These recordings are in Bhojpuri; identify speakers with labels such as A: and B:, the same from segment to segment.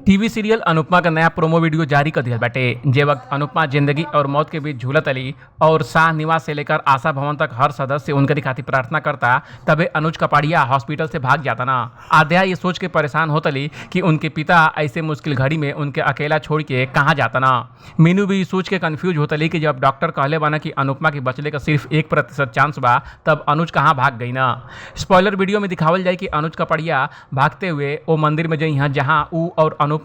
A: टीवी सीरियल अनुपमा का नया प्रोमो वीडियो जारी कर दिया बाटे। जे वक्त अनुपमा जिंदगी और मौत के बीच झूलत अली और शाह निवास से लेकर आशा भवन तक हर सदस्य उनके खातिर प्रार्थना करता, तबे अनुज कपाड़िया हॉस्पिटल से भाग जाता ना। आध्या ये सोच के परेशान होतली कि उनके पिता ऐसे मुश्किल घड़ी में उनके अकेला छोड़ के कहाँ जाता ना। मीनू भी सोच के कंफ्यूज होतली कि जब डॉक्टर कहले बाना कि अनुपमा के बचले का सिर्फ 1% चांस बा, तब अनुज कहाँ भाग गई ना। स्पॉइलर वीडियो में दिखावल जाए कि अनुज कपाड़िया भागते हुए वो मंदिर में जई जहाँ ऊ और अनुपमा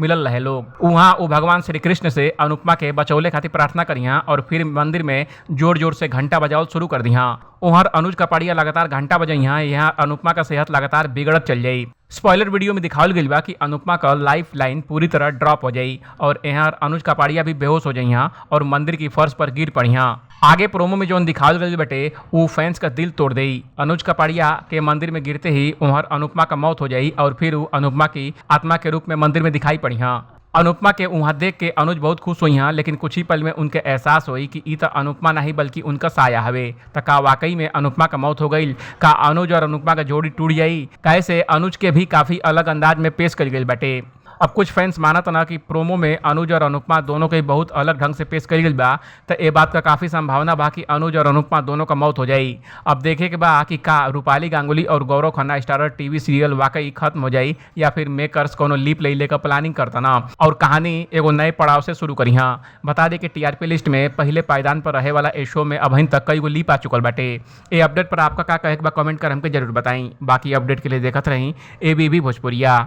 A: मिलल रहे लोग। वहाँ वो भगवान श्री कृष्ण से अनुपमा के बचौले खातिर प्रार्थना करिहा और फिर मंदिर में जोर जोर से घंटा बजावल शुरू कर दिहा। उहर अनुज कपाड़िया लगातार घंटा बजइहा, यहाँ अनुपमा का सेहत लगातार बिगड़त चल जाई। स्पॉइलर वीडियो में दिखावल गइल बा कि अनुपमा का लाइफ लाइन पूरी तरह ड्रॉप हो जाई और यहाँ अनुज कपाड़िया भी बेहोश हो जाइहा और मंदिर की फर्श पर गिर पड़िहा। आगे प्रोमो में जौन दिखावल गइल बटे ऊ फैंस का दिल तोड़ देई। अनुज कपाड़िया के मंदिर में गिरते ही उहर अनुपमा का मौत हो जाई और फिर ऊ अनुपमा की आत्मा के रूप में मंदिर में दिखाई पड़िहा। अनुपमा के वहाँ देख के अनुज बहुत खुश हुई हैं, लेकिन कुछ ही पल में उनके एहसास हुई कि ई त अनुपमा नहीं बल्कि उनका साया हवे। त का वाकई में अनुपमा का मौत हो गई? का अनुज और अनुपमा का जोड़ी टूट जाई? कैसे अनुज के भी काफ़ी अलग अंदाज में पेश कल गई बाटे। अब कुछ फैंस मानत ना कि प्रोमो में अनुज और अनुपमा दोनों के बहुत अलग ढंग से पेश कल गई बा, त ए बात का काफ़ी संभावना बा कि अनुज और अनुपमा दोनों का मौत हो जाई। अब देखे के बा कि का रूपाली गांगुली और Gaurav Khanna starrer TV serial वाकई खत्म हो जाई या फिर मेकर्स कोनो लीप ले लेकर प्लानिंग करता ना और कहानी एगो नए पड़ाव से शुरू करी। हाँ, बता दे कि टीआरपी लिस्ट में पहले पायदान पर रहे वाला ए शो में अभी तक कई गो लीप आ चुकल बाटे। ए अपडेट पर आपका का कहे के बा कमेंट कर हमके जरूर बताई। बाकी अपडेट के लिए देखत रही एबीबी भोजपुरिया।